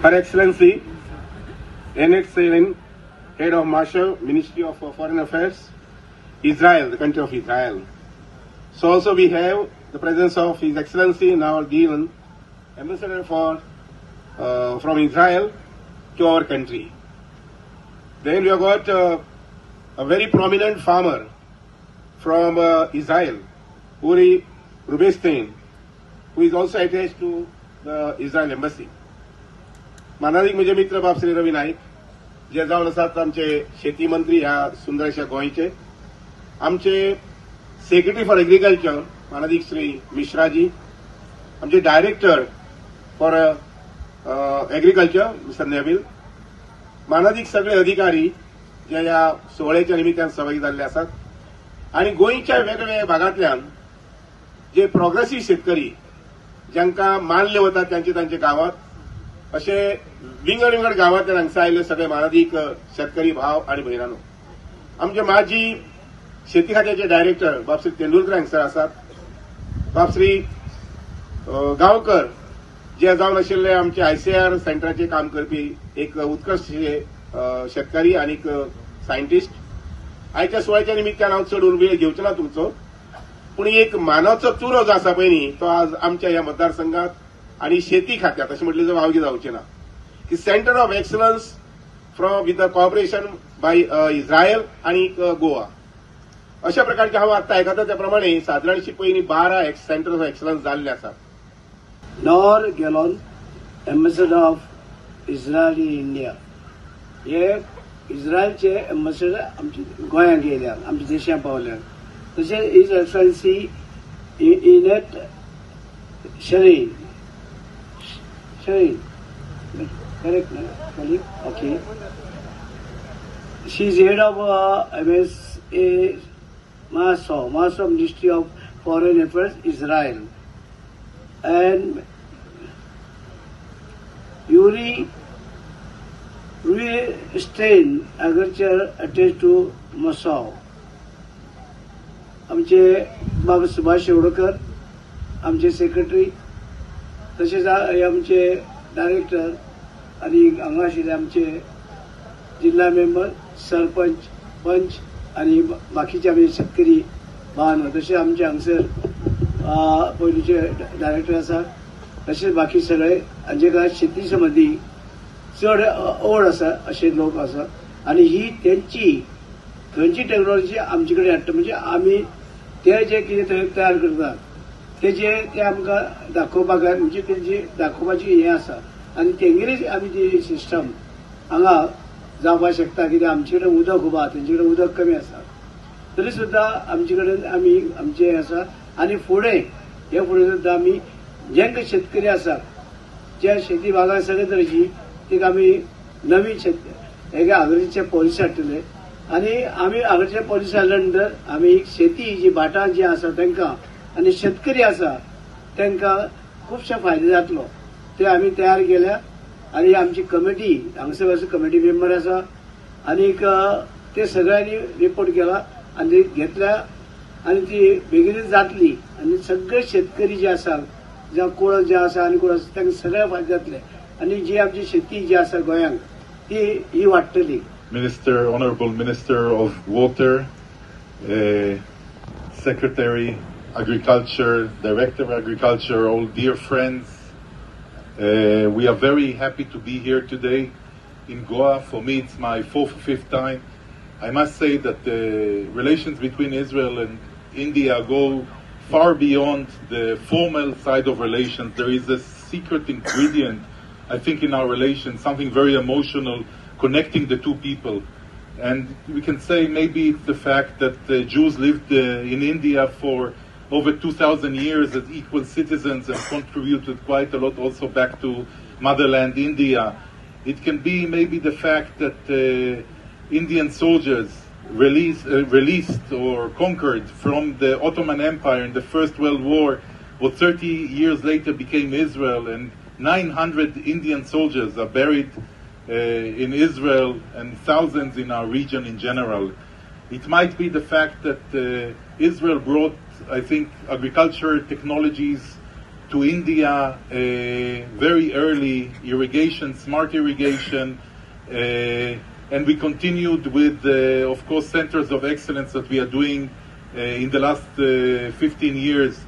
Her Excellency Einat Selin, Head of MASHAV, Ministry of Foreign Affairs, Israel, the country of Israel. So also we have the presence of His Excellency Naor Gilon, Ambassador for from Israel to our country. Then we have got a very prominent farmer from Israel, Uri Rubinstein, who is also attached to the Israel Embassy. मानादीक म्हजे मित्र बाब श्री रवी नाईक, जे जावन आसात आमचे शेती मंत्री ह्या सुंदरशा गोंयचे, आमचे सेक्रेटरी फॉर एग्रीकल्चर मानादीक श्री मिश्राजी, आमचे director for agriculture mister Neville, मानादीक सगळे अधिकारी जे ह्या सुवाळ्याच्या निमित्तान सहभागी जाल्ले आसात आनी गोंयच्या वेगवेगळ्या भागांतल्यान जे प्रोग्रेसीव शेतकरी जांकां मानले वता तांचे तांच्या गांवांत, अशे विंगड विंगड गांवांतल्यान हांगसर आयिल्ले सगळे मानादीक शेतकरी भाव आनी भयणांनो, आमचे माजी शेती खात्याचे डायरेक्टर बाब श्री तेंडुलकर हांगसर आसात, बाब श्री गांवकर जे जावन आशिल्ले आमचे आयसीआर सेंटराचेर काम करपी एक उत्कृश्ट शेतकरी आनी सायंटिस्ट. आयच्या सुवाळ्याच्या निमित्तान हांव चड वेळ घेवचो ना तुमचो, पूण एक मानाचो चुरो जो आसा पळय न्ही तो आज आमच्या ह्या मतदारसंघात आनी शेती खात्यात अशें म्हटलें जाल्यार वावगी जावचें ना की centre of excellence from with the cooperation by Israel आनी गोवा अशा प्रकारचे हांव आतां आयकता त्या प्रमाणे सादारणशी पयलीं 12 सेंटर ऑफ एक्सलन्स जाल्ले आसात. Naor Gilon, ambassador of Israel in India, हे इस्रायलचे एम्बेसडर आमच्या गोंयांत येयल्या, आमच्या देशांत पावल्या. तशेंच his excellency Einat Sharon, Sharon correct ना? Okay. She is head of MSA MASO, Ministry of Foreign Affairs, Israel. And Uri Rubinstein, agriculture attached to MASHAV. आमचे बाबा सुभाष शिरोडकर आमचे सेक्रेटरी, तशेंच आमचे डायरेक्टर आनी हांगा आशिल्ले आमचे जिल्हा मेंबर, सरपंच, पंच आनी बाकीचे आमचे शेतकरी भावांनो, तशें आमचे हांगसर पयलींचे डायरेक्टर आसा, तशेंच बाकी सगळे हांचे काय शेती संबंदी चड ओड आसा अशे लोक आसा आनी ही तेंची थंयची टॅक्नॉलॉजी आमचे कडेन हाडटा. म्हणजे आमी ते जे कितें थंय तयार करतात तेजे ते आमकां दाखोवपाक जाय, म्हणजे तेंची दाखोवपाची हें आसा आनी तेंगेली आमी ती सिस्टम हांगा जावपाक शकता. कित्याक आमचे कडेन उदक खूब आसा, तेंचे कडेन उदक कमी आसा, तरी सुद्दां आमचे कडेन आमी आमचें आसा आनी फुडें हे फुडें सुद्दां आमी जेंका शेतकरी आसा ज्या शेती भागान सगळे तरेची तिका आमी नवीन हेका आगरीचे पॉलिसी हाडटले आनी आमी आगरीचे पॉलिसी हाडल्या नंतर आमी शेती जी भाटां जी आसा तांकां आनी शेतकरी आसा तांकां खुबशे फायदे जातलो ते आमी तयार केल्या. आनी आमची कमिटी हांगसर कमिटी मेंबर आसा आनीक ते सगळ्यांनी रिपोर्ट केला आनी घेतल्या आनी ती बेगीनच जातली आनी सगळे शेतकरी जे आसा जावं कोळ जे आसा आनी कोण आसा तांकां सगळे फायदे जातले आनी जी आमची शेती जी आसा गोंयांत ती ही वाडटली. Minister, Honorable Minister of Water, Secretary, Agriculture, Director of Agriculture, all dear friends, we are very happy to be here today in Goa. For me, it's my fourth or fifth time. I must say that the relations between Israel and India go far beyond the formal side of relations. There is a secret ingredient, I think, in our relations, something very emotional connecting the two people. And we can say maybe it's the fact that the Jews lived in India for over 2,000 years as equal citizens and contributed quite a lot also back to motherland India. It can be maybe the fact that Indian soldiers released or conquered from the Ottoman Empire in the First World War, what 30 years later became Israel, and 900 Indian soldiers are buried in Israel and thousands in our region in general. It might be the fact that Israel brought, I think, agriculture technologies to India very early, irrigation, smart irrigation, and we continued with, of course, centers of excellence that we are doing in the last 15 years.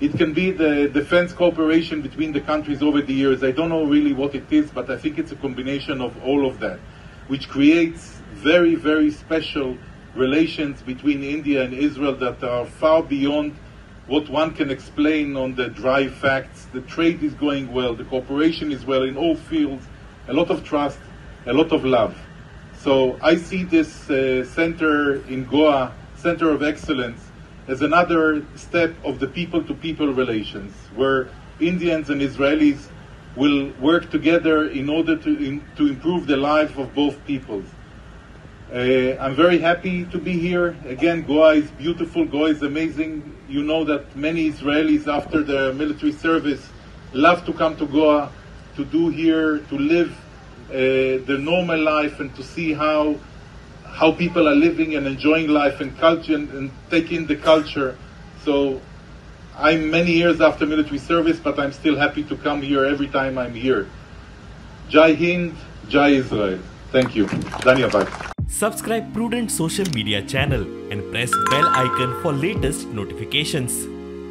It can be the defense cooperation between the countries over the years. I don't know really what it is, but I think it's a combination of all of that, which creates very, very special relations between India and Israel that are far beyond what one can explain on the dry facts. The trade is going well, the cooperation is well in all fields, a lot of trust, a lot of love. So I see this center in Goa, Center of Excellence, as another step of the people-to-people relations, where Indians and Israelis will work together in order to improve the life of both peoples. I'm very happy to be here. Again, Goa is beautiful, Goa is amazing. You know that many Israelis after their military service love to come to Goa, to do here, to live their normal life and to see how people are living and enjoying life and culture and take in the culture. So I'm many years after military service, but I'm still happy to come here every time I'm here. Jai Hind, Jai Israel. Thank you. Dhanyavad. Subscribe Prudent Social Media channel and press bell icon for latest notifications.